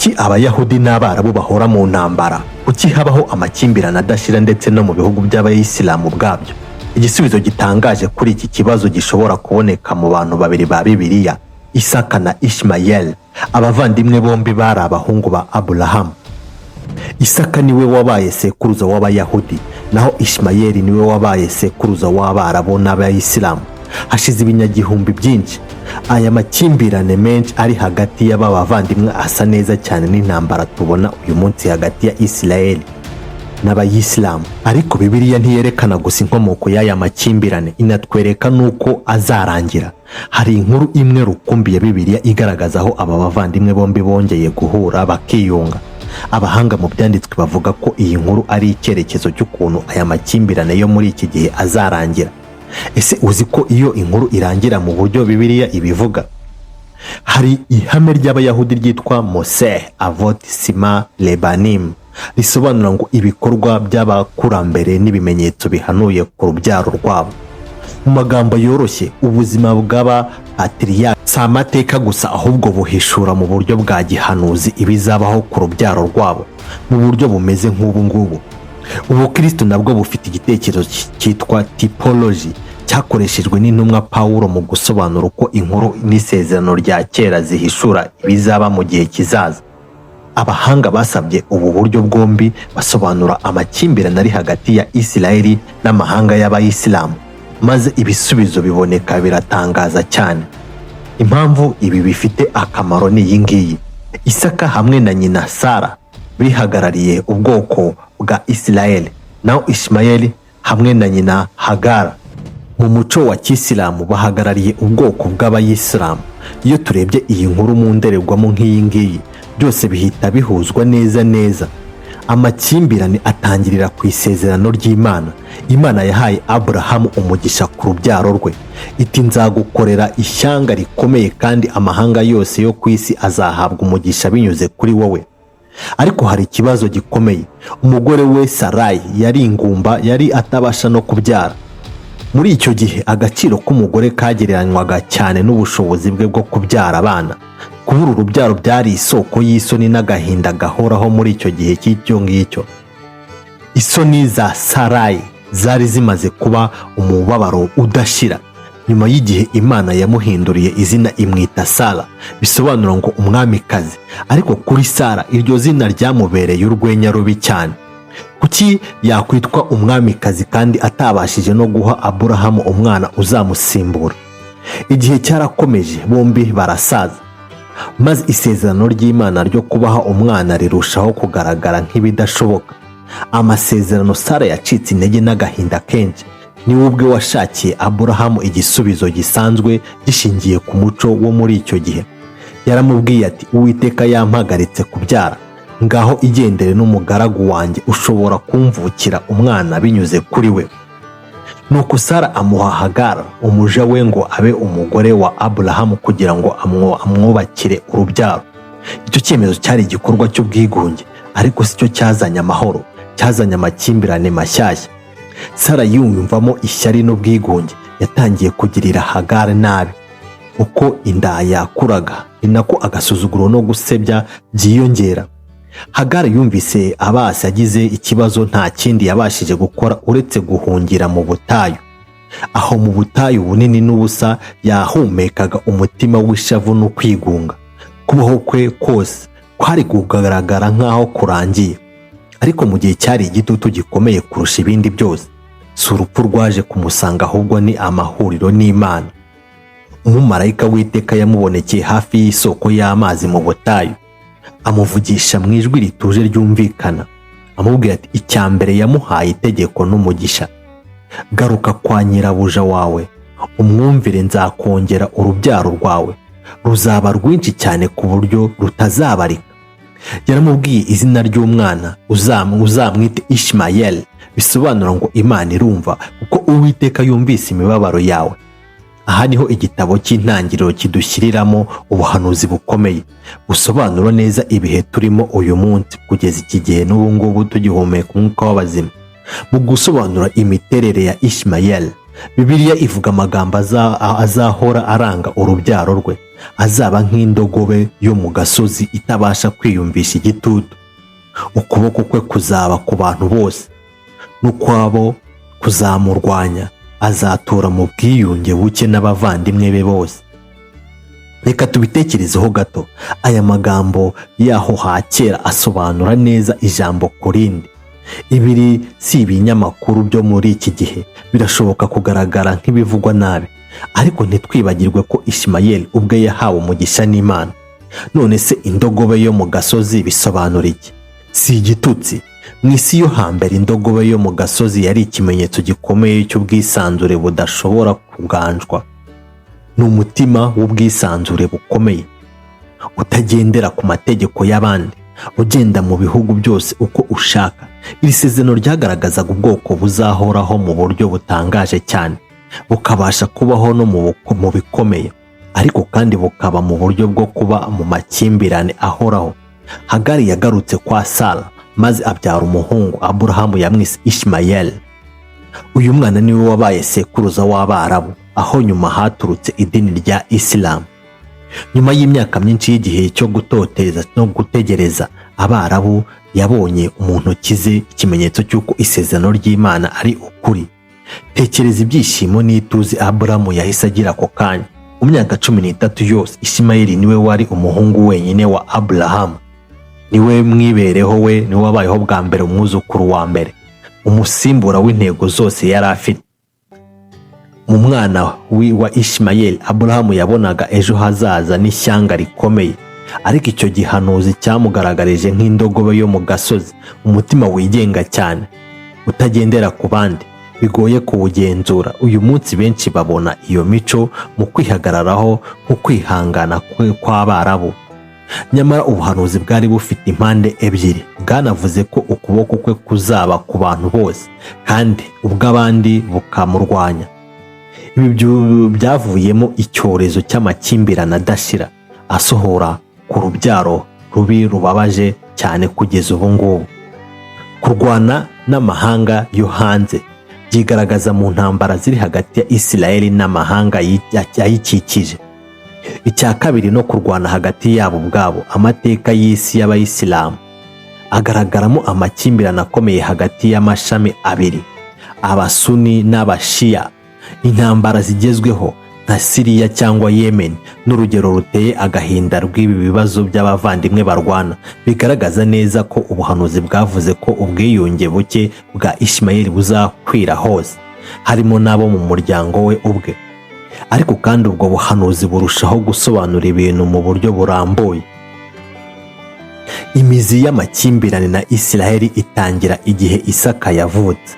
Kuki Abayahudi n'Abarabu bahora mu ntambara? Kuki habaho amakimbirane adashira ndetse no mu bihugu by'Abayisilamu ubwabyo? Igisubizo gitangaje kuri iki kibazo gishobora kuboneka mu bantu babiri ba Bibiliya, Isaka na Ishimayeli. Abavandimwe bombi bari abahungu ba Aburahamu. Isaka niwe wabaye sekuruza w'Abayahudi, naho Ishimayeli niwe wabaye sekuruza w'Abarabu n'Abayisilamu. Hashize ibinyagihumbi byinshi. Aya makimbirane menshi ari hagati y'aba bavandimwe asa neza cyane n'intambara tubona uyu munsi hagati ya Isirayeli n'Abayisilamu. Ariko Bibiliya ntiyerekana gusa inkomoko y'aya makimbirane, inatwereka n'uko azarangira. Hari inkuru imwe rukumbi ya Bibiliya igaragaza aho aba bavandimwe bombi bongeye guhura bakiyunga. Abahanga mu byanditswe bavuga ko iyi nkuru ari icyerekezo cy'ukuntu aya makimbirane yo muri iki gihe azarangira. Ese uzi ko iyo inkuru irangira mu buryo Bibiliya ibivuga? Hari ihame ry'Abayahudi ryitwa Moseh Avot Sima Lebanim, risobanura ngo ibikorwa by'abakurambere n'ibimenyetso bihanuye ku rubyaro rwabo. Mu magambo yoroshye, ubuzima bw'aba patriarch si amateka gusa, ahubwo buhishura mu buryo bwa gihanuzi ibizabaho ku rubyaro rwabo mu buryo bumeze nk'ubu ngubu. Ubukristo nabwo bufite igitekerezo cyitwa typology, cyakoreshejwe n'intumwa Pawulo mu gusobanura uko inkuru n'isezerano rya kera zihishura ibizaba mu gihe kizaza. Abahanga basabye ubu buryo bwombi basobanura amakimbirane ari hagati ya Isirayeli n'amahanga y'Abayisilamu, maze ibisubizo biboneka biratangaza cyane. Impamvu ibi bifite akamaro ni iyi ngiyi: Isaka hamwe na nyina Sara bihagarariye ubwoko bwa Isirayeli, naho Ishimayeli hamwe na nyina Hagara mu muco wa kisilamu bahagarariye ubwoko bw'Abayisilamu. Iyo turebye iyi nkuru mu ndorerwamo nk'iyi ngiyi, byose bihita bihuzwa neza neza. Amakimbirane atangirira ku isezerano ry'Imana. Imana yahaye Aburahamu umugisha ku rubyaro rwe, iti: "Nzagukorera ishyanga rikomeye, kandi amahanga yose yo ku isi azahabwa umugisha binyuze kuri wowe." Ariko hari ikibazo gikomeye: umugore we Sarayi yari ingumba, yari atabasha no kubyara. Muri icyo gihe agaciro k'umugore kagereranywaga cyane n'ubushobozi bwe bwo kubyara abana. Kubura urubyaro byari isoko y'isoni n'agahinda gahoraho muri icyo gihe cy'icyo ngicyo. Isoni za Sarayi zari zimaze kuba umubabaro udashira. Nyuma y'igihe Imana yamuhinduriye izina, imwita Sara, bisobanura ngo umwamikazi. Ariko kuri Sara iryo zina ryamubereye urwenya rubi cyane. Kuki yakwitwa umwamikazi kandi atabashije no guha Aburahamu umwana uzamusimbura? Igihe cyarakomeje, bombi barasaza, maze isezerano ry'Imana ryo kubaha umwana rirushaho kugaragara nk'ibidashoboka. Amasezerano Sara yacitse intege n'agahinda kenshi. Niwe ubwe washakiye Aburahamu igisubizo gisanzwe gishingiye ku muco wo muri icyo gihe. Yaramubwiye ati: "Uwiteka yampagaritse kubyara. Ngaho igendere n'umugaragu wanjye, ushobora kumvukira umwana binyuze kuri we." Nuko Sara amuha Hagara umuja we ngo abe umugore wa Aburahamu kugira ngo amwubakire urubyaro. Icyo cyemezo cyari igikorwa cy'ubwigunge, ariko si cyo cyazanye amahoro, cyazanye amakimbirane mashyashya. Sara yiyumvamo ishyari n'ubwigunge, yatangiye kugirira Hagara nabi. Uko inda yakuraga ni nako agasuzuguro no gusebya byiyongera. Hagara yumvise abasi agize ikibazo. Nta kindi yabashije gukora uretse guhungira mu butayu. Aho mu butayu bunini n'ubusa yahumekaga umutima w'ishavu no kwigunga. Kubaho kwe kose kwari kugaragara nk'aho kurangiye. Ariko mu gihe cyari igitutu gikomeye kurusha ibindi byose, si urupfu rwaje kumusanga, ahubwo ni amahuriro n'Imana. Umumarayika w'Iteka yamubonekeye hafi y'isoko y'amazi mu butayu, amuvugisha mu ijwi rituje ryumvikana, amubwira ati: icya mbere yamuhaye itegeko n'umugisha: "Garuka kwa nyirabuja wawe umwumvire. Nzakongera urubyaro rwawe, ruzaba rwinshi cyane ku buryo rutazabarika." Yaramubwiye izina ry'umwana: "Uzamwite Ishimayeli," bisobanura ngo "Imana irumva," kuko Uwiteka yumvise imibabaro yawe. Aha niho igitabo cy'Intangiriro kidushyiriramo ubuhanuzi bukomeye busobanura neza ibihe turimo uyu munsi, kugeza iki gihe n'ubu ngubu tugihumeka umwuka w'abazima. Mu gusobanura imiterere ya Ishimayeli, Bibiliya ivuga amagambo azahora aranga urubyaro rwe. Azaba nk'indogobe yo mu gasozi itabasha kwiyumvisha igitutu. Ukuboko kwe kuzaba ku bantu bose, n'ukwabo kuzamurwanya. Azatura mu bwiyunge buke n'abavandimwe be bose. Reka tubitekerezeho gato. Aya magambo y'aho ha kera asobanura neza ijambo ku rindi. Ibiri si ibinyamakuru byo muri iki gihe, birashoboka kugaragara nk'ibivugwa nabi, ariko ntitwibagirwe ko Ishimayeli ubwe yahawe umugisha n'Imana. None se indogobe yo mu gasozi bisobanura iki? Si igitutsi. Mu isi yo hambere, indogobe yo mu gasozi yari ikimenyetso gikomeye cy'ubwisanzure budashobora kuganjwa. Ni umutima w'ubwisanzure bukomeye, utagendera ku mategeko y'abandi, ugenda mu bihugu byose uko ushaka. Iri sezerano ryagaragazaga ubwoko buzahoraho mu buryo butangaje cyane, bukabasha kubaho no mu bikomeye, ariko kandi bukaba mu buryo bwo kuba mu makimbirane ahoraho. Hagari yagarutse kwa Sara maze abyara umuhungu. Aburahamu yamwise Ishimayeli. Uyu mwana niwe wabaye sekuruza w'Abarabu, aho nyuma haturutse idini rya Isilamu. Nyuma y'imyaka myinshi y'igihe cyo gutoteza no gutegereza, Abarabu yabonye mu ntoki ze ikimenyetso cy'uko isezerano ry'Imana ari ukuri. Tekereza ibyishimo n'ituze Aburahamu yahise agira ako kanya. Mu myaka 13 yose, Ishimayeli niwe wari umuhungu wenyine wa Aburahamu, niwe mwibereho we, niwe wabayeho bwa mbere, umwuzukuru wa mbere, umusimbura w'intego zose yari afite. Mu mwana wa Ishimayeli, Aburahamu yabonaga ejo hazaza n'ishyanga rikomeye, ariko icyo gihanuzi cyamugaragarije nk'indogobe yo mu gasozi, umutima wigenga cyane, utagendera ku bandi, bigoye kuwugenzura. Uyu munsi benshi babona iyo mico mu kwihagararaho nko kwihangana kw'Abarabu. Nyamara ubuhanuzi bwari bufite impande ebyiri. Bwanavuze ko ukuboko kwe kuzaba ku bantu bose kandi ubw'abandi bukamurwanya. Ibi byavuyemo icyorezo cy'amakimbirane adashira, asohora ku rubyaro rubi rubabaje cyane kugeza ubu ngubu. Kurwana n'amahanga yo hanze byigaragaza mu ntambara ziri hagati ya Isirayeli n'amahanga ayikikije. Icya kabiri, no kurwana hagati yabo ubwabo. Amateka y'isi y'Abayisilamu agaragaramo amakimbirane akomeye hagati y'amashami abiri, Abasuni n'Abashiya. Intambara zigezweho nka Siriya cyangwa Yemen n'urugero ruteye agahinda rw'ibi bibazo by'abavandimwe barwana. Bigaragaza neza ko ubuhanuzi bwavuze ko ubwiyunge buke bwa Ishimayeli buzakwira hose, harimo n'abo mu muryango we ubwe. Ariko kandi ubwo buhanuzi burushaho gusobanura ibintu mu buryo burambuye. Imizi y'amakimbirane na Isiraheli itangira igihe Isaka yavutse.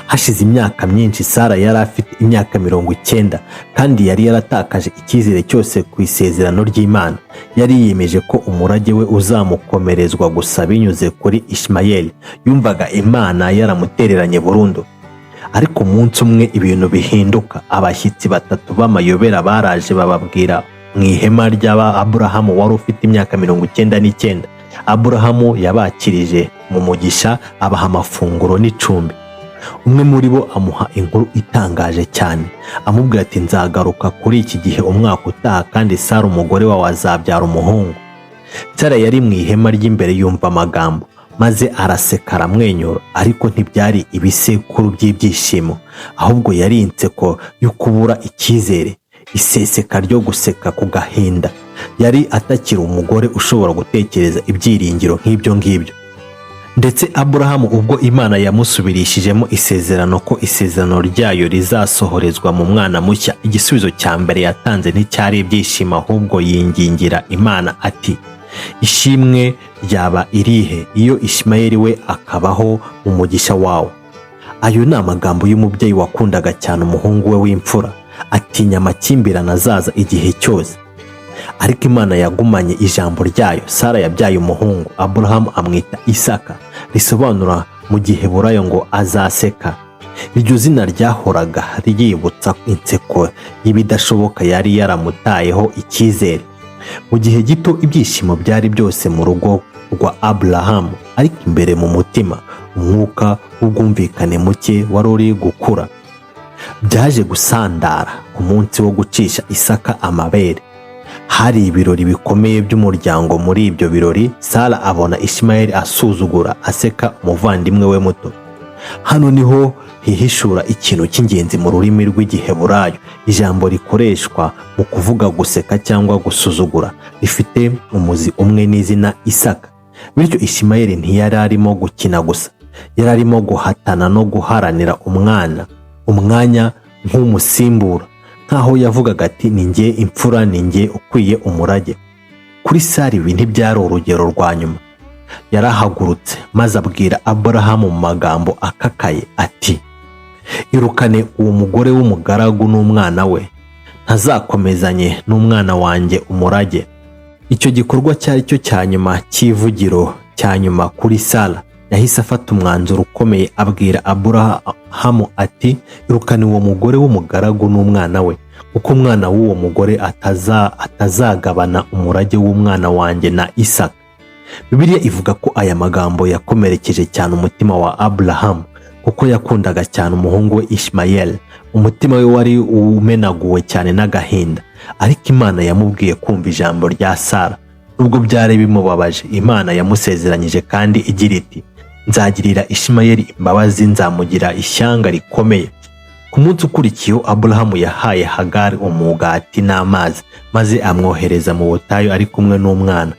Hashize imyaka myinshi. Sara yari afite imyaka 90 kandi yari yaratakaje icyizere cyose ku isezerano ry'Imana. Yari yiyemeje ko umurage we uzamukomerezwa gusa binyuze kuri Ishimayeli. Yumvaga Imana yaramutereranye burundu. Ariko umunsi umwe ibintu bihinduka. Abashyitsi batatu b'amayobera baraje, bababwira mu ihema ry'aba Aburahamu wari ufite imyaka 99. Aburahamu yabakirije mu mugisha, abaha amafunguro n'icumbi. Umwe muri bo amuha inkuru itangaje cyane, amubwira ati: "Nzagaruka kuri iki gihe umwaka utaha, kandi Sara umugore wawe azabyara umuhungu." Sara yari mu ihema ry'imbere, yumva amagambo maze araseka, aramwenyura, ariko ntibyari ibisekuru by'ibyishimo, ahubwo yari inseko yo kubura icyizere, iseseka ryo guseka ku gahinda. Yari atakiri umugore ushobora gutekereza ibyiringiro nk'ibyo ngibyo. Ndetse Aburahamu, ubwo Imana yamusubirishijemo isezerano ko isezerano ryayo rizasohorezwa mu mwana mushya, igisubizo cya mbere yatanze nticyari ibyishimo, ahubwo yingingira Imana ati: "Ishimwe ryaba irihe iyo Ishimayeli we akabaho mu mugisha wawe?" Ayo ni amagambo y'umubyeyi wakundaga cyane umuhungu we w'imfura, atinya amakimbirane azaza igihe cyose. Ariko Imana yagumanye ijambo ryayo. Sara yabyaye umuhungu, Aburahamu amwita Isaka, risobanura mu Giheburayo ngo azaseka. Iryo zina ryahoraga ryibutsa inseko y'ibidashoboka yari yaramutayeho icyizere. Mu gihe gito ibyishimo byari byose mu rugo rwa Aburahamu, ariko imbere mu mutima umwuka w'ubwumvikane muke wari uri gukura. Byaje gusandara ku munsi wo gucisha Isaka amabere. Hari ibirori bikomeye by'umuryango. Muri ibyo birori, Sara abona Ishimayeli asuzugura, aseka umuvandimwe we muto. Hano niho hihishura ikintu cy'ingenzi mu rurimi rw'Igiheburayo. Ijambo rikoreshwa mu kuvuga guseka cyangwa gusuzugura rifite umuzi umwe n'izina Isaka. Bityo Ishimayeli ntiyari arimo gukina gusa, yari arimo guhatana no guharanira umwanya nk'umusimbura, nk'aho yavugaga ati: "Ni njye imfura, ni njye ukwiye umurage." Kuri Sara, ibi ntibyari urugero rwa nyuma. Yarahagurutse maze abwira Aburahamu mu magambo akakaye ati: "Irukane uwo mugore w'umugaragu n'umwana we, ntazakomezanye n'umwana wanjye umurage." Icyo gikorwa cyari cyo cya nyuma cy'ivugiro cya nyuma kuri Sara. Yahise afata umwanzuro ukomeye, abwira Aburahamu ati: "Irukane uwo mugore w'umugaragu n'umwana we, kuko umwana w'uwo mugore atazagabana umurage w'umwana wanjye na Isaka." Bibiliya ivuga ko aya magambo yakomerekeje cyane umutima wa Aburahamu, kuko yakundaga cyane umuhungu we Ishimayeli. Umutima we wari umenaguwe cyane n'agahinda, ariko Imana yamubwiye kumva ijambo rya Sara nubwo byari bimubabaje. Imana yamusezeranyije kandi igira iti: "Nzagirira Ishimayeli imbabazi, nzamugira ishyanga rikomeye." Ku munsi ukurikiyeho, Aburahamu yahaye Hagari umugati n'amazi, maze amwohereza mu butayu ari kumwe n'umwana.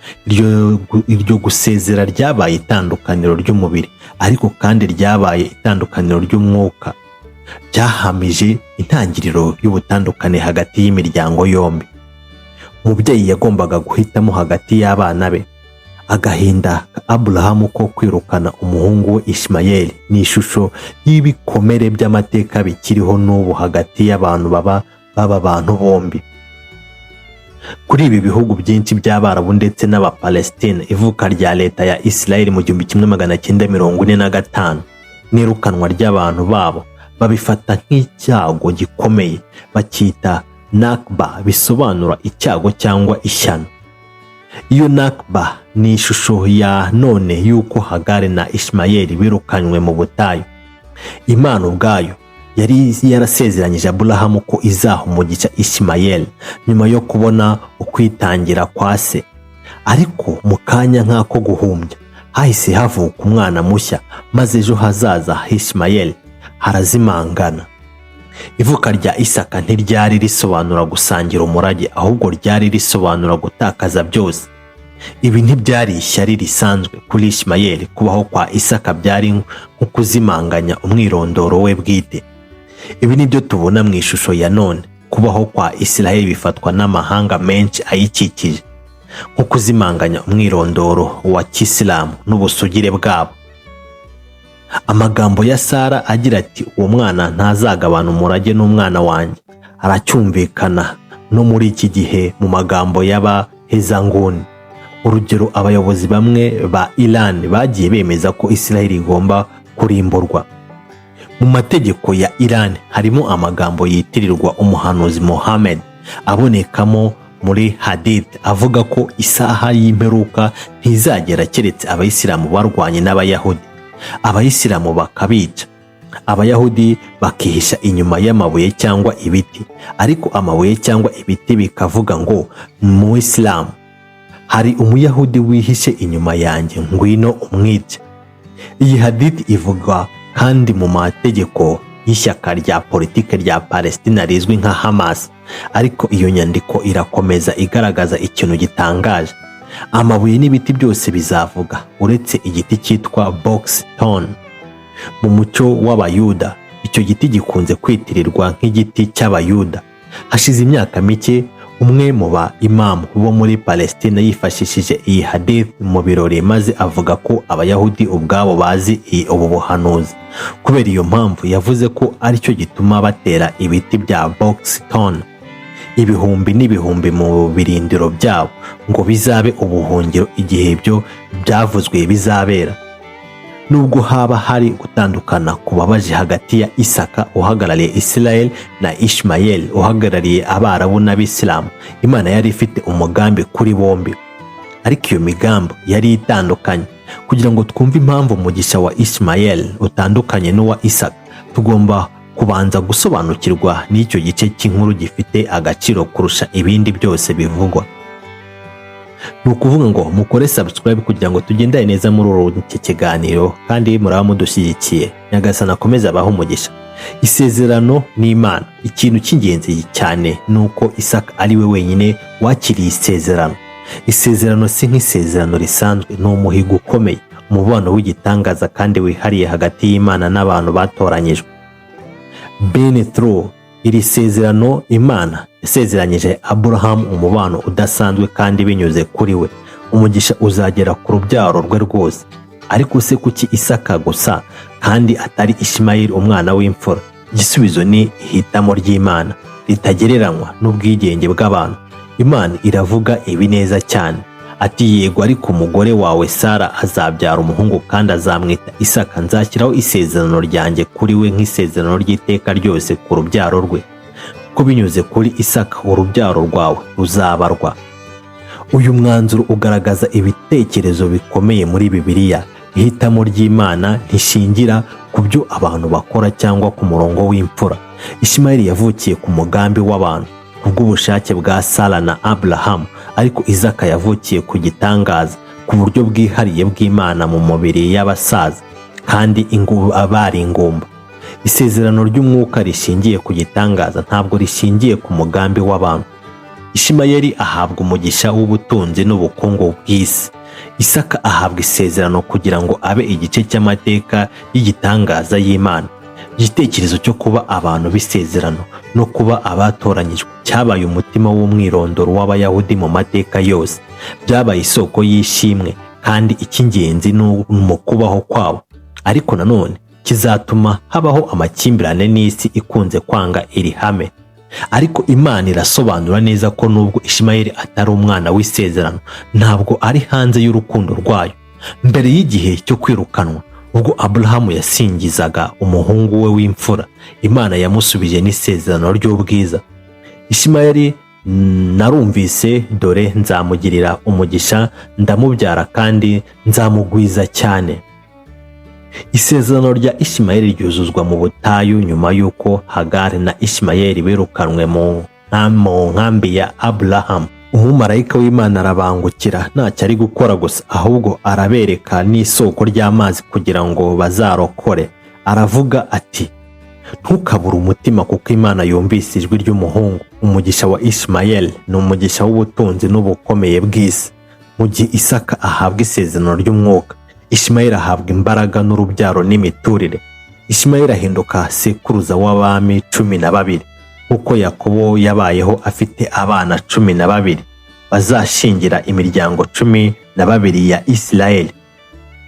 Iryo gusezera ryabaye itandukaniro ry'umubiri, ariko kandi ryabaye itandukaniro ry'umwuka. Ryahamije intangiriro y'ubutandukane hagati y'imiryango yombi. Umubyeyi yagombaga guhitamo hagati y'abana be. Agahinda ka Aburahamu ko kwirukana umuhungu we Ishimayeli ni ishusho y'ibikomere by'amateka bikiriho n'ubu hagati y'abantu baba bantu bombi. Kuri ibi bihugu byinshi by'Abarabu ndetse n'Abapalestine, ivuka rya leta ya Israel mu 1945 n'irukanwa ry'abantu babo babifata nk'icyago gikomeye, bacyita Nakba, bisobanura icyago cyangwa ishyano. Iyo Nakba ni ishusho ya none y'uko Hagari na Ishimayeli birukanywe mu butayu. Imana ubwayo yari yarasezeranyije Aburahamu ko izaha umugisha Ishimayeli nyuma yo kubona ukwitangira kwa se, ariko mu kanya nk'ako guhumbya hahise havuka umwana mushya, maze ejo hazaza Ishimayeli harazimangana. Ivuka rya Isaka ntiryari risobanura gusangira umurage, ahubwo ryari risobanura gutakaza byose. Ibi ntibyari ishyari risanzwe kuri Ishimayeli. Kubaho kwa Isaka byari nko kuzimanganya umwirondoro we bwite. Ibi ni byo tubona mu ishusho ya none. Kubaho kwa Isiraheli bifatwa n'amahanga menshi ayikikije nko kuzimanganya umwirondoro wa kisilamu n'ubusugire bwabo. Amagambo ya Sara agira ati: "Uwo mwana ntazagabana umurage n'umwana wanjye", aracyumvikana no muri iki gihe mu magambo y'abahezanguni. Urugero, abayobozi bamwe ba Iran bagiye bemeza ko Israel igomba kurimburwa. Mu mategeko ya Iran harimo amagambo yitirirwa umuhanuzi Mohammed abonekamo muri hadith, avuga ko isaha y'imperuka ntizagera keretse Abayisilamu barwanye n'Abayahudi, Abayisilamu bakabica, Abayahudi bakihisha inyuma y'amabuye cyangwa ibiti, ariko amabuye cyangwa ibiti bikavuga ngo: "Muyisilamu, hari Umuyahudi wihishe inyuma yanjye, ngwino umwice." Iyi hadith ivuga kandi mu mategeko y'ishyaka rya politike rya Palestina rizwi nka Hamas. Ariko iyo nyandiko irakomeza igaragaza ikintu gitangaje: amabuye n'ibiti byose bizavuga, uretse igiti cyitwa box thorn. Mu muco w'Abayuda, icyo giti gikunze kwitirirwa nk'igiti cy'Abayuda. Hashize imyaka mike, umwe mu ba imamu bo muri Palestina yifashishije iyi hadith mu birori, maze avuga ko Abayahudi ubwabo bazi ubu buhanuzi. Kubera iyo mpamvu, yavuze ko aricyo gituma batera ibiti bya box thorn ibihumbi n'ibihumbi mu birindiro byabo, ngo bizabe ubuhungiro igihe ibyo byavuzwe bizabera. Nubwo haba hari gutandukana kubabaje hagati ya Isaka uhagarariye Israel na Ishmael uhagarariye Abarabu n'Abisilamu, Imana yari ifite umugambi kuri bombi, ariko iyo migambi yari itandukanye. Kugira ngo twumve impamvu umugisha wa Ishmael utandukanye n'uwa Isaka, tugomba kubanza gusobanukirwa n'icyo gice cy'inkuru gifite agaciro kurusha ibindi byose bivugwa. Ni ukuvuga ngo mukore subscribe kugira ngo tugendane neza muri iki kiganiro, kandi muraba mudushyigikiye. Nyagasani akomeze abahe umugisha. Isezerano n'Imana. Ikintu cy'ingenzi cyane ni uko Isaka ari we wenyine wakiriye isezerano. Isezerano si nk'isezerano risanzwe, ni umuhigo ukomeye, umubano w'igitangaza kandi wihariye hagati y'Imana n'abantu batoranyijwe. Been through iri sezerano, Imana yasezeranyije Aburahamu umubano udasanzwe, kandi binyuze kuri we umugisha uzagera ku rubyaro rwe rwose. Ariko se kuki Isaka gusa kandi atari Ishimayeli, umwana w'imfura? Igisubizo ni ihitamo ry'Imana ritagereranywa n'ubwigenge bw'abantu. Imana iravuga ibi neza cyane ati: "Yego, ariko umugore wawe Sara azabyara umuhungu kandi azamwita Isaka. Nzashyiraho isezerano ryanjye kuri we nk'isezerano ry'iteka ryose ku rubyaro rwe, ko binyuze kuri Isaka urubyaro rwawe ruzabarwa." Uyu mwanzuro ugaragaza ibitekerezo bikomeye muri Bibiliya. Ihitamo ry'Imana ntishingira ku byo abantu bakora cyangwa ku murongo w'imfura. Ishimayeli yavukiye ku mugambi w'abantu kubw'ubushake bwa Sara na Aburahamu, ariko Isaka yavukiye ku gitangaza, ku buryo bwihariye bw'Imana mu mubiri y'abasaza kandi bari ingumba. Isezerano ry'umwuka rishingiye ku gitangaza, ntabwo rishingiye ku mugambi w'abantu. Ishimayeli ahabwa umugisha w'ubutunzi n'ubukungu bw'isi. Isaka ahabwa isezerano kugira ngo abe igice cy'amateka y'igitangaza y'Imana. Igitekerezo cyo kuba abantu b'isezerano no kuba abatoranyijwe cyabaye umutima w'umwirondoro w'Abayahudi mu mateka yose. Byabaye isoko y'ishimwe kandi icy'ingenzi ni mu kubaho kwabo, ariko nanone kizatuma habaho amakimbirane n'isi ikunze kwanga iri hame. Ariko Imana irasobanura neza ko nubwo Ishimayeli atari umwana w'isezerano, ntabwo ari hanze y'urukundo rwayo. Mbere y'igihe cyo kwirukanwa, ubwo Aburahamu yasingizaga umuhungu we w'imfura, Imana yamusubije n'isezerano ry'ubwiza: "Ishimayeli narumvise, dore nzamugirira umugisha, ndamubyara kandi nzamugwiza cyane." Isezerano rya Ishimayeli ryuzuzwa mu butayu nyuma y'uko Hagari na Ishimayeli birukanwe mu nkambi ya Aburahamu. Umumarayika w'Imana arabangukira, ntacyo ari gukora gusa, ahubwo arabereka n'isoko ry'amazi kugira ngo bazarokore. Aravuga ati: "Ntukabure umutima kuko Imana yumvise ijwi ry'umuhungu." Umugisha wa Ishimayeli ni umugisha w'ubutunzi n'ubukomeye bw'isi, mu gihe Isaka ahabwa isezerano ry'umwuka. Ishimayeli ahabwa imbaraga n'urubyaro n'imiturire. Ishimayeli ahinduka sekuruza w'abami 12, nk'uko Yakobo yabayeho afite abana 12 bazashingira imiryango 12 ya Isirayeli.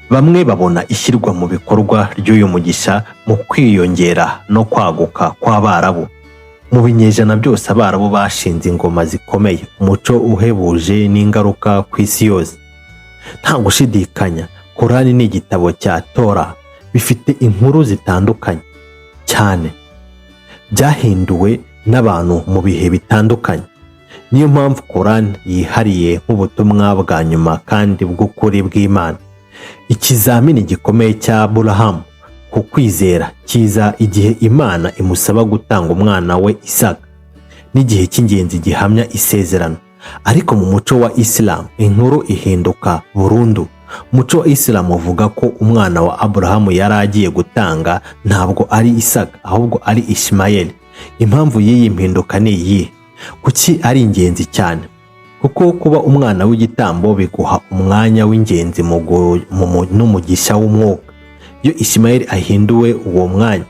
Bamwe babona ishyirwa mu bikorwa ry'uyu mugisha mu kwiyongera no kwaguka kw'Abarabu. Mu binyejana byose, Abarabu bashinze ingoma zikomeye, umuco uhebuje n'ingaruka ku isi yose. Nta gushidikanya, Korani ni igitabo cya Tora bifite inkuru zitandukanye cyane, byahinduwe n'abantu mu bihe bitandukanye. Niyo mpamvu Korani yihariye nk'ubutumwa bwa nyuma kandi bw'ukuri bw'Imana. Ikizamini gikomeye cya Aburahamu ku kwizera kiza igihe Imana imusaba gutanga umwana we Isaka, n'igihe cy'ingenzi gihamya isezerano. Ariko mu muco wa Isilamu inkuru ihinduka burundu. Umuco wa Isilamu uvuga ko umwana wa Aburahamu yari agiye gutanga ntabwo ari Isaka, ahubwo ari Ishimayeli. Impamvu y'iyi mpinduka ni iyihe? Kuki ari ingenzi cyane? Kuko kuba umwana w'igitambo biguha umwanya w'ingenzi n'umugisha w'umwuka. Iyo Ishimayeli ahinduwe uwo mwanya,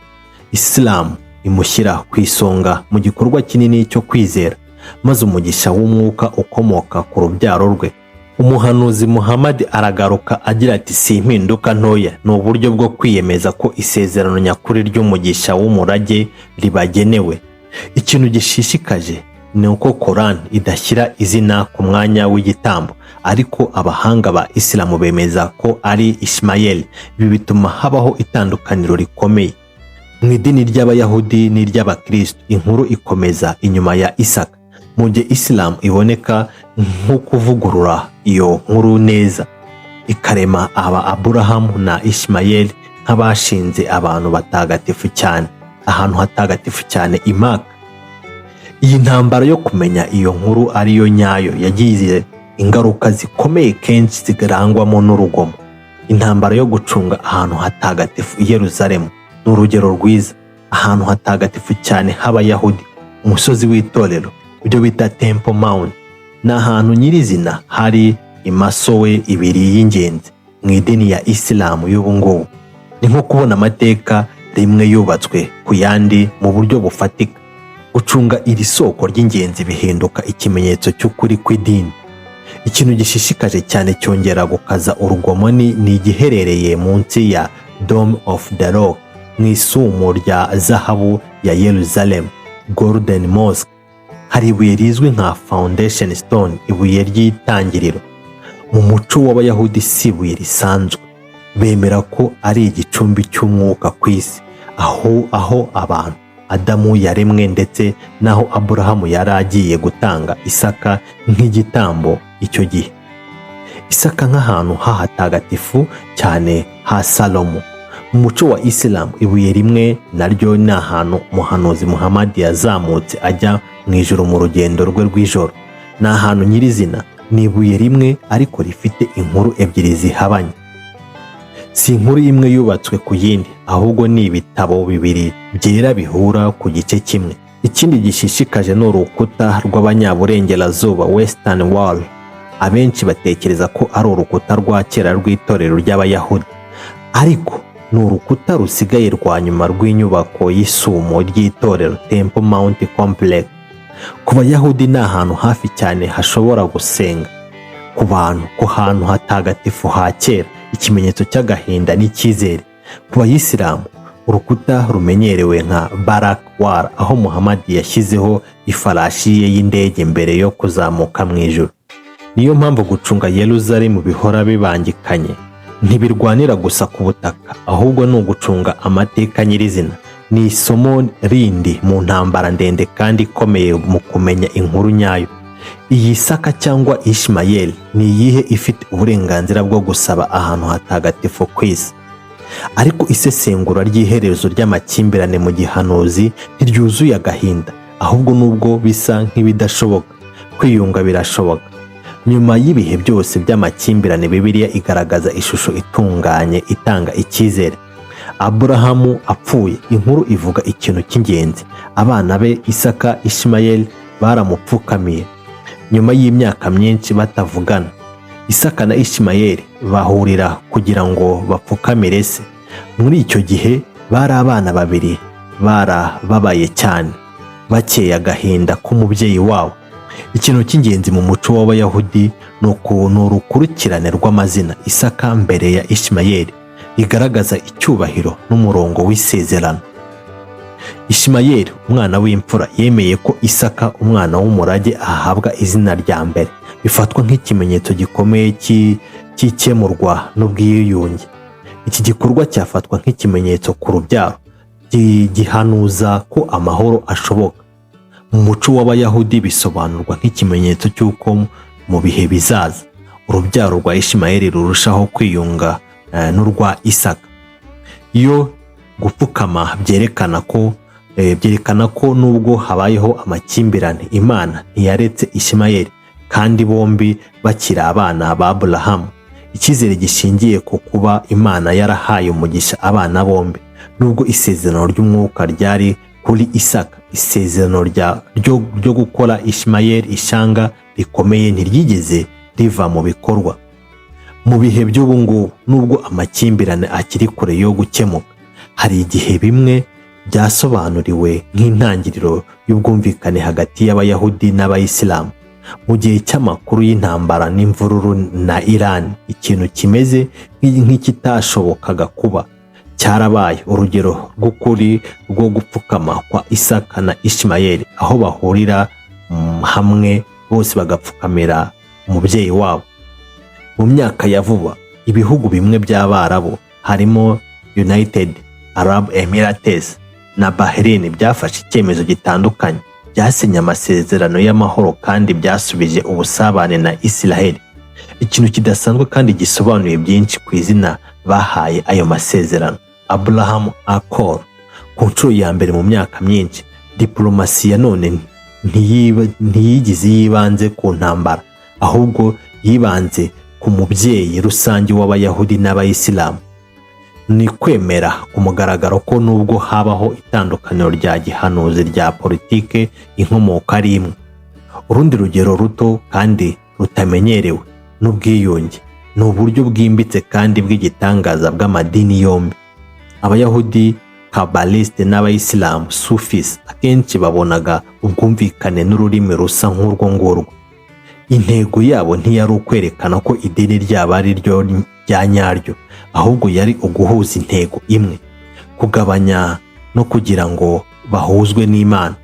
Isilamu imushyira ku isonga mu gikorwa kinini cyo kwizera, maze umugisha w'umwuka ukomoka ku rubyaro rwe. Umuhanuzi Muhammad aragaruka agira ati: "Si impinduka ntoya, ni uburyo bwo kwiyemeza ko isezerano nyakuri ry'umugisha w'umurage ribagenewe." Ikintu gishishikaje ni uko Koran idashyira izina ku mwanya w'igitambo, ariko abahanga ba Isilamu bemeza ko ari Ishimayeli. Ibi bituma habaho itandukaniro rikomeye mu idini ry'Abayahudi n'iry'Abakristo. Inkuru ikomeza inyuma ya Isaka, mu gihe Isilamu iboneka nko kuvugurura iyo nkuru neza, ikarema aba Aburahamu na Ishimayeli nk'abashinze abantu batagatifu cyane, ahantu hatagatifu cyane i Maka. Iyi ntambara yo kumenya iyo nkuru ariyo nyayo yagize Ingaruka zikomeye kenshi zirangwamo n'urugomo. Intambara yo gucunga ahantu hatagatifu i Yeruzalemu ni urugero rwiza. Ahantu hatagatifu cyane h'Abayahudi, umusozi w'itorero, ibyo bita Temple Mount, ni ahantu nyirizina hari imasowe ibiri y'ingenzi mu idini ya Isilamu y'ubu ngubu. Ni nko kubona amateka rimwe yubatswe ku yandi mu buryo bufatika. Gucunga iri soko ry'ingenzi bihinduka ikimenyetso cy'ukuri kw'idini. Ikintu gishishikaje cyane cyongera gukaza urugomo ni igiherereye munsi ya Dome of the Rock, mu isumo rya zahabu ya Yeruzalemu, Golden Mosque. Hari ibuye rizwi nka Foundation Stone, ibuye ry'itangiriro. Mu muco w'Abayahudi si ibuye risanzwe. Bemera ko ari igicumbi cy'umwuka ku isi, aho abantu Adamu yaremwe ndetse n'aho Aburahamu yari agiye gutanga Isaka nk'igitambo icyo gihe. Isaka nk'ahantu h'ahatagatifu cyane ha Salomo. Mu muco wa Isilamu, ibuye rimwe naryo ni ahantu umuhanuzi Muhammad yazamutse ajya mu ijuru mu rugendo rwe rw'ijoro. Ni ahantu nyirizina, ni ibuye rimwe ariko rifite inkuru ebyiri zihabanye. Si inkuru imwe yubatswe ku yindi, ahubwo ni ibitabo bibiri byera bihura ku gice kimwe. Ikindi gishishikaje ni urukuta rw'abanyaburengerazuba, Western Wall. Abenshi batekereza ko ari urukuta rwa kera rw'itorero ry'Abayahudi, ariko ni urukuta rusigaye rwa nyuma rw'inyubako y'isumo ry'itorero, Temple Mount Complex. Ku Bayahudi ni ahantu hafi cyane hashobora gusenga ku bantu, ku hantu hatagatifu ha kera, ikimenyetso cy'agahinda n'icyizere. Ku Bayisilamu, urukuta rumenyerewe nka Buraq Wall, aho Muhammad yashyizeho ifarashi ye y'indege mbere yo kuzamuka mu ijuru. Niyo mpamvu gucunga Yeruzalemu bihora bibangikanye. Ntibirwanira gusa ku butaka, ahubwo ni ugucunga amateka nyirizina. Ni isomo rindi mu ntambara ndende kandi ikomeye mu kumenya inkuru nyayo. Iyi Isaka cyangwa Ishimayeli, ni iyihe ifite uburenganzira bwo gusaba ahantu hatagatifu ku isi? Ariko isesengura ry'iherezo ry'amakimbirane mu gihanuzi ntiryuzuye agahinda. Ahubwo nubwo bisa nk'ibidashoboka, kwiyunga birashoboka. Nyuma y'ibihe byose by'amakimbirane, Bibiliya igaragaza ishusho itunganye itanga icyizere. Aburahamu apfuye, inkuru ivuga ikintu cy'ingenzi: abana be Isaka, Ishimayeli baramupfukamiye. Nyuma y'imyaka myinshi batavugana, Isaka na Ishimayeli bahurira kugira ngo bapfukamire se. Muri icyo gihe bari abana babiri barababaye cyane, bakeye agahinda k'umubyeyi wabo. Ikintu cy'ingenzi mu muco w'Abayahudi ni ukuntu urukurikirane rw'amazina, Isaka mbere ya Ishimayeli, rigaragaza icyubahiro n'umurongo w'isezerano. Ishimayeli, umwana w'imfura, yemeye ko Isaka, umwana w'umurage, ahabwa izina rya mbere. Bifatwa nk'ikimenyetso gikomeye cy'ikemurwa n'ubwiyunge. Iki gikorwa cyafatwa nk'ikimenyetso ku rubyaro, gihanuza ko amahoro ashoboka. Mu muco w'Abayahudi bisobanurwa nk'ikimenyetso cy'uko mu bihe bizaza urubyaro rwa Ishimayeli rurushaho kwiyunga n'urwa Isaka. Iyo gupfukama byerekana ko nubwo habayeho amakimbirane, Imana ntiyaretse Ishimayeli, kandi bombi bakiri abana ba Aburahamu. Icyizere gishingiye ku kuba Imana yarahaye umugisha abana bombi. Nubwo isezerano ry'umwuka ryari kuri Isaka, isezerano ryo gukora Ishimayeli ishyanga rikomeye ntiryigeze riva mu bikorwa. Mu bihe by'ubu ngubu, nubwo amakimbirane akiri kure yo gukemuka, hari igihe bimwe byasobanuriwe nk'intangiriro y'ubwumvikane hagati y'Abayahudi n'Abayisilamu. Mu gihe cy'amakuru y'intambara n'imvururu na Iran, ikintu kimeze nk'ikitashobokaga kuba cyarabaye: urugero rw'ukuri rwo gupfukama kwa Isaka na Ishimayeli, aho bahurira hamwe bose bagapfukamira umubyeyi wabo. Mu myaka ya vuba, ibihugu bimwe by'Abarabu harimo United Arab Emirates na Bahrain byafashe icyemezo gitandukanye. Byasinye amasezerano y'amahoro kandi byasubije ubusabane na Israel, ikintu kidasanzwe kandi gisobanuye byinshi ku izina bahaye ayo masezerano, Abraham Accord. Ku nshuro ya mbere mu myaka myinshi, diplomasi ya none ntiyigize yibanze ku ntambara, Ahubwo yibanze ku mubyeyi rusange w'Abayahudi n'Abayisilamu. Ni kwemera ku mugaragaro ko nubwo habaho itandukaniro rya gihanuzi rya politike, inkomoko ari imwe. Urundi rugero ruto kandi rutamenyerewe n'ubwiyunge ni uburyo bwimbitse kandi bw'igitangaza bw'amadini yombi. Abayahudi Kabbaliste n'Abayisilamu Sufis akenshi babonaga ubwumvikane n'ururimi rusa nk'urwo ngurwo. Intego yabo ntiyari ukwerekana ko idini ryabo ari ryo rya nyaryo, ahubwo yari uguhuza intego imwe, kugabanya no kugira ngo bahuzwe n'Imana.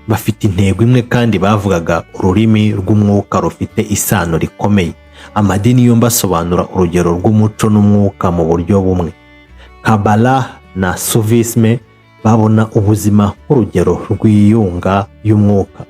Bafite intego imwe kandi bavugaga ururimi rw'umwuka rufite isano rikomeye. Amadini yombi asobanura urugero rw'umuco n'umwuka mu buryo bumwe. Kabbalah na Sufisme babona ubuzima nk'urugero rw'iyunga y'umwuka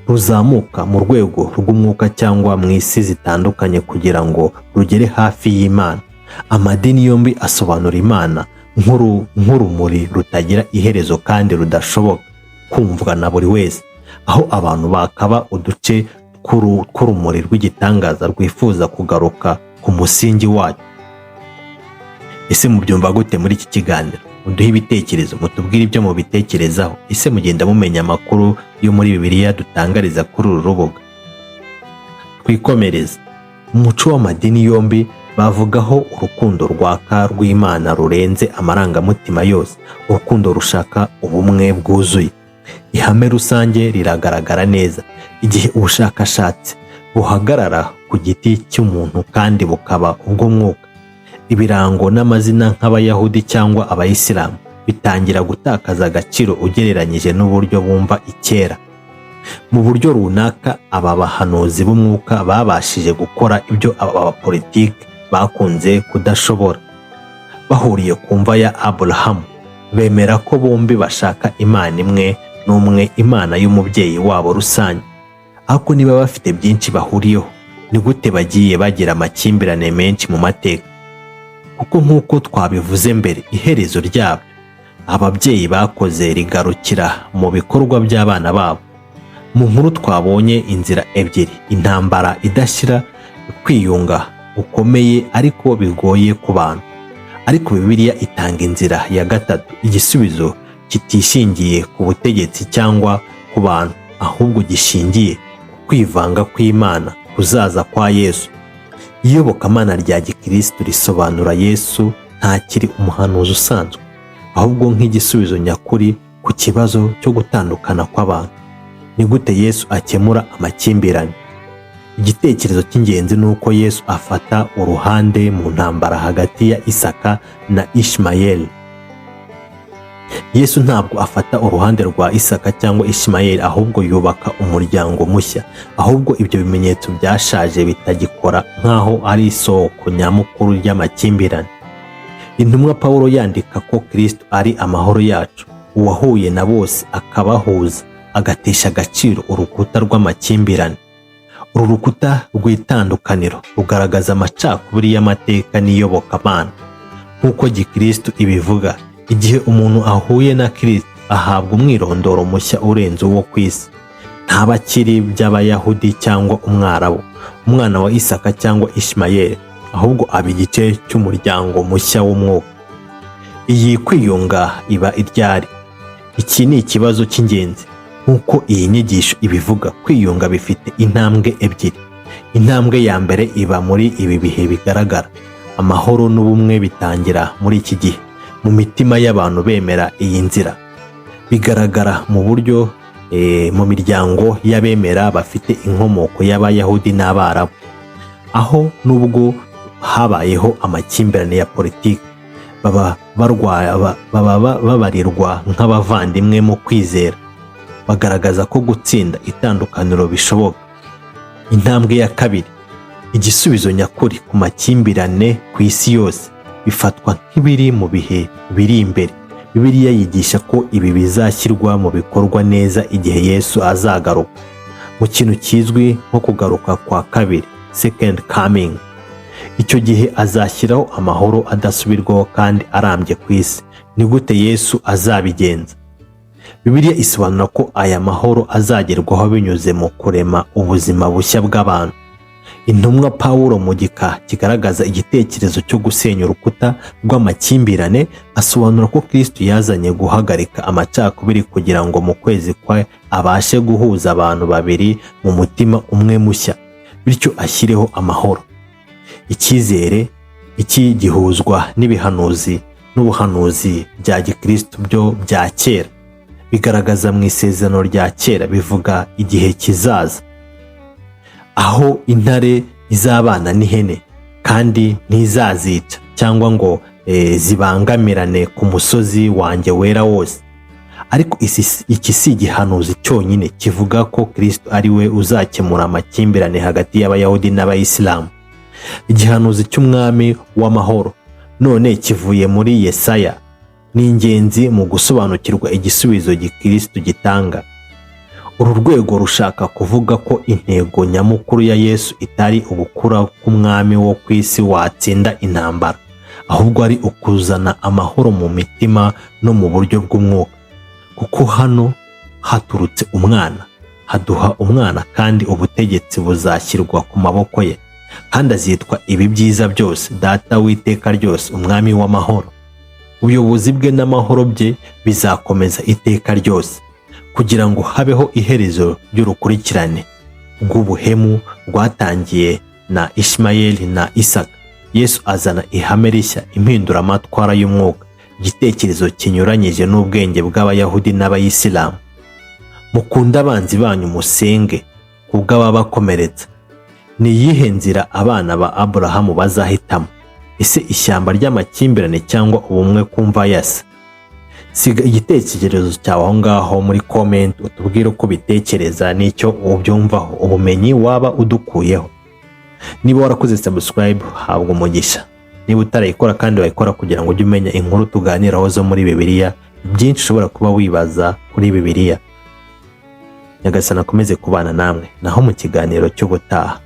ruzamuka mu rwego rw'umwuka cyangwa mu isi zitandukanye kugira ngo rugere hafi y'Imana. Amadini yombi asobanura Imana nk'urumuri rutagira iherezo kandi rudashoboka kumvwa na buri wese, aho abantu bakaba uduce tw'urumuri rw'igitangaza rwifuza kugaruka ku musingi wacyo. Ese mubyumva gute muri iki kiganiro? Muduhe ibitekerezo, mutubwire ibyo mubitekerezaho. Ese mugenda mumenya amakuru yo muri Bibiliya dutangariza kuri uru rubuga? Twikomereze. Umuco w'amadini yombi bavugaho urukundo rwaka rw'Imana rurenze amarangamutima yose, urukundo rushaka ubumwe bwuzuye. Ihame rusange riragaragara neza igihe ubushakashatsi buhagarara ku giti cy'umuntu kandi bukaba ubw'umwuka. Ibirango n'amazina nk'Abayahudi cyangwa Abayisilamu bitangira gutakaza agaciro ugereranyije n'uburyo bumva icyera. Mu buryo runaka, aba bahanuzi b'umwuka babashije gukora ibyo aba bapolitiki bakunze kudashobora. Bahuriye ku mva ya Aburahamu, bemera ko bombi bashaka Imana imwe n'umwe, Imana y'umubyeyi wabo rusange. Ariko niba bafite byinshi bahuriyeho, ni gute bagiye bagira amakimbirane menshi mu mateka? Kuko nk'uko twabivuze mbere, iherezo ryabyo ababyeyi bakoze rigarukira mu bikorwa by'abana babo. Mu nkuru twabonye inzira ebyiri: intambara idashira, kwiyunga gukomeye ariko bigoye ku bantu. Ariko Bibiliya itanga inzira ya gatatu, igisubizo kitishingiye ku butegetsi cyangwa ku bantu, ahubwo gishingiye ku kwivanga kw'Imana kuzaza kwa Yesu. Iyobokamana rya gikirisitu risobanura Yesu ntakiri umuhanuzi usanzwe, ahubwo nk'igisubizo nyakuri ku kibazo cyo gutandukana kw'abantu. Ni gute Yesu akemura amakimbirane? Igitekerezo cy'ingenzi ni uko Yesu afata uruhande mu ntambara hagati ya Isaka na Ishimayeli. Yesu ntabwo afata uruhande rwa Isaka cyangwa Ishimayeli, ahubwo yubaka umuryango mushya, ahubwo ibyo bimenyetso byashaje bitagikora nk'aho ari isoko nyamukuru ry'amakimbirane. Intumwa Pawulo yandika ko Kristo ari amahoro yacu, uwahuye na bose akabahuza, agatesha agaciro urukuta rw'amakimbirane. Uru rukuta rw'itandukaniro rugaragaza amacakubiri y'amateka n'iyobokamana. Nk'uko gikristo ibivuga, igihe umuntu ahuye na Kristo ahabwa umwirondoro mushya urenze uwo ku isi. Ntaba akiri by'Abayahudi cyangwa Umwarabu, umwana wa Isaka cyangwa Ishimayeli, ahubwo aba igice cy'umuryango mushya w'umwuka. Iyi kwiyunga iba iryari? Iki ni ikibazo cy'ingenzi. Nk'uko iyi nyigisho ibivuga, kwiyunga bifite intambwe ebyiri. Intambwe ya mbere iba muri ibi bihe bigaragara. Amahoro n'ubumwe bitangira muri iki gihe mu mitima y'abantu bemera iyi nzira. Bigaragara mu buryo mu miryango y'abemera bafite inkomoko y'Abayahudi n'Abarabu, aho nubwo habayeho amakimbirane ya politiki, baba babarirwa nk'abavandimwe mu kwizera, bagaragaza ko gutsinda itandukaniro bishoboka. Intambwe ya kabiri, igisubizo nyakuri ku makimbirane ku isi yose, bifatwa nk'ibiri mu bihe biri imbere. Bibiliya yigisha ko ibi bizashyirwa mu bikorwa neza igihe Yesu azagaruka, mu kintu kizwi nko kugaruka kwa kabiri, second coming. Icyo gihe azashyiraho amahoro adasubirwaho kandi arambye ku isi. Ni gute Yesu azabigenza? Bibiliya isobanura ko aya mahoro azagerwaho binyuze mu kurema ubuzima bushya bw'abantu. Intumwa Pawulo mu gika kigaragaza igitekerezo cyo gusenya urukuta rw'amakimbirane, asobanura ko Kristo yazanye guhagarika amacakubiri kugira ngo mu kwezi kwe abashe guhuza abantu babiri mu mutima umwe mushya, bityo ashyireho amahoro. Icyizere iki gihuzwa n'ibihanuzi n'ubuhanuzi bya gikristo byo bya kera, bigaragaza mu Isezerano rya Kera, bivuga igihe kizaza aho intare izabana n'ihene kandi ntizazica cyangwa ngo zibangamirane ku musozi wanjye wera wose. Ariko iki si igihanuzi cyonyine kivuga ko Kristo ari we uzakemura amakimbirane hagati y'Abayahudi n'Abayisilamu. Igihanuzi cy'umwami w'amahoro none kivuye muri Yesaya ni ingenzi mu gusobanukirwa igisubizo gikristo gitanga. Uru rwego rushaka kuvuga ko intego nyamukuru ya Yesu itari ugukura k'umwami wo ku isi watsinda intambara, ahubwo ari ukuzana amahoro mu mitima no mu buryo bw'umwuka, kuko hano haturutse umwana, haduha umwana, kandi ubutegetsi buzashyirwa ku maboko ye, kandi azitwa ibi byiza byose, Data w'iteka ryose, Umwami w'amahoro. Ubuyobozi bwe n'amahoro bye bizakomeza iteka ryose, kugira ngo habeho iherezo ry'urukurikirane rw'ubuhemu rwatangiye na Ishimayeli na Isaka. Yesu azana ihame rishya, impinduramatwara y'umwuka, igitekerezo kinyuranyije n'ubwenge bw'Abayahudi n'Abayisilamu. Mukunde abanzi banyu, musenge kubw'ababakomeretsa. Ni iyihe nzira abana ba Aburahamu bazahitamo? Ese ishyamba ry'amakimbirane cyangwa ubumwe ku mva ya se? Siga igitekerezo cyawe aho ngaho muri comment, utubwire uko ubitekereza n'icyo ubyumvaho, ubumenyi waba udukuyeho. Niba warakoze subscribe, habwa umugisha. Niba utarayikora kandi wayikora kugira ngo ujye umenya inkuru tuganiraho zo muri Bibiliya, byinshi ushobora kuba wibaza kuri Bibiliya. Nyagasani akomeze kubana namwe. Naho mu kiganiro cy'ubutaha,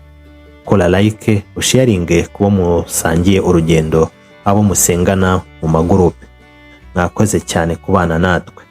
kora like, usharinge kubo musangiye urugendo, abo musengana mu magurupe. Mwakoze cyane kubana natwe.